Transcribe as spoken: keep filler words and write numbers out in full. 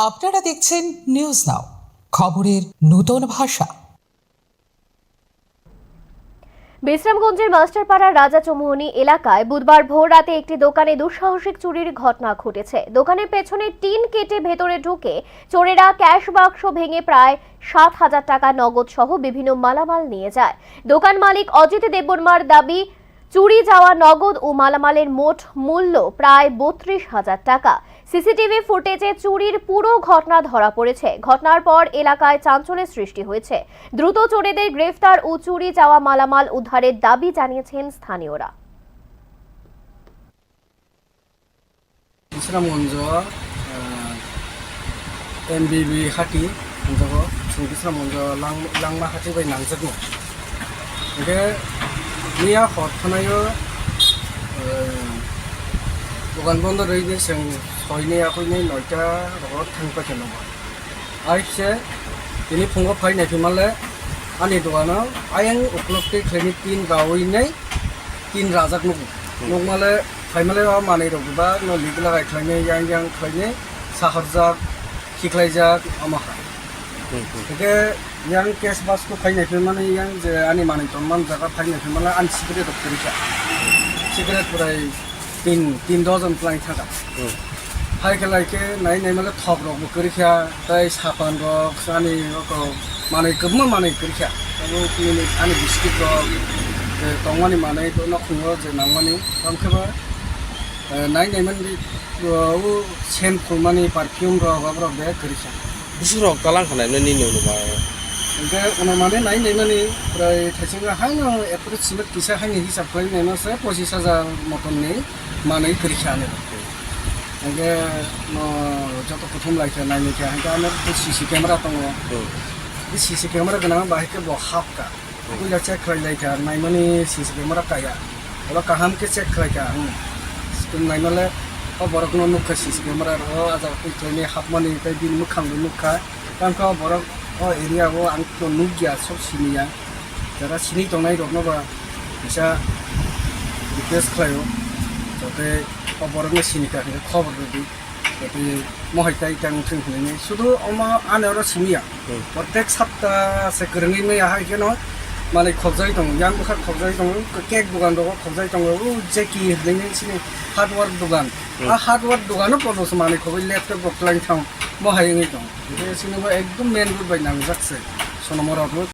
আপনারা দেখছেন news now, খবরের নূতন ভাষা। বিশ্রামগঞ্জের মাস্টারপাড়া রাজা চৌমুহনী এলাকায় বুধবার ভোর রাতে একটি দোকানে দুঃসাহসিক চুরির ঘটনা ঘটেছে। দোকানের পেছনে টিন কেটে ভেতরে ঢুকে চোরেরা ক্যাশ বাক্স ভেঙে প্রায় সাত হাজার টাকা নগদ সহ বিভিন্ন মালামাল নিয়ে যায়। দোকান মালিক অজিত দেববর্মার দাবি, চুরি যাওয়া নগদ ও মালামালের মোট মূল্য প্রায় বত্রিশ হাজার টাকা। সিসিটিভি ফুটেজে চুরির পুরো ঘটনা ধরা পড়েছে। ঘটনার পর এলাকায় চাঞ্চল্যের সৃষ্টি হয়েছে। দ্রুত চোরেদের গ্রেফতার ও চুরি যাওয়া মালামাল উদ্ধারের দাবি জানিয়েছেন স্থানীয়রা। Bisramganj, ah, M B B hati, hinjago, chwng Bisramganj lang-, langma hati bai nangjakno. Hingke miya hor thanaio, ah, dogan bondo rwini chwng soini akoini noita rogo thang paikha nangma. Aise tini phungo phai nai phimale ani dogano ayang uklok tei khlaini tin rawi nai tin rajak nugo. Hmm. Nukmale phaimale o manwi rok ba no lig lagai khlaini yang yang khlaini saharjak khiklaijak omo hai. Hmm, hmm. Hingke yang cash bas ko phai nai phimani yang je ani manwi tongman jaga phai nai phimale ani secret rok kwrwikha. Secret pwrai tin, tin dozen twlang thangkha. Hmm. Hai khe lai khe nai nai male thok rok bo kwrwi kha, tei sapan rok, ani oko manwi kwbangma manwi kwrwi kha. Abo nini ani biscuit rok, je tongmani manwi, nokhungo je nangmani, tamo khe ba, eh, nai nai mani, o, o scent khulmani perfume rok, abo rok bek kwrwi kha. Busuk rok talang khanai no nini ulo ba. Hingke uno mane nai nai mani prai thaising haino approximate kisa haini hisab khlai nai masa pochis hajar moton ni manwi kwrwi kha ani. Hingke no joto kuthum lai kha nai nai kha hingke ano C C camera tongo. Hmm. Bi C C camera gwnang bahai khe bo hap ka. Puila check khlai lai kha, naimani C C camera kaya. Oro kaham khe check khlai kha, hmm. Naimale o borokno nukha C C camera ro, o jaga twi khlainai hapmani, tei bini mwkhangbo nukha. Tangkha o borok o area o ang to nukya, sok siniya. Jara sini tongnai rokno ba kisa request khlaio. Jate o borokno sinikha hwnwi khobor rwdi. Tei mohai tai tang thung hinwi sudu omo ani oro simiya. Hmm. Protek sapta se kwrwngwi maya hai kheno manwi khokjagwi tongo, yang bwkha khokjagwi tongo, cake dogan rogo khokjagwi tongo, o Jackie hinwi sini hardware dogan. Hmm. A hardware dogano pono se manwi khogwi laptop rok twlang thang mohai wngwi tongo. Tei sini bo ekdom main road bai nangjak se Sonomora road.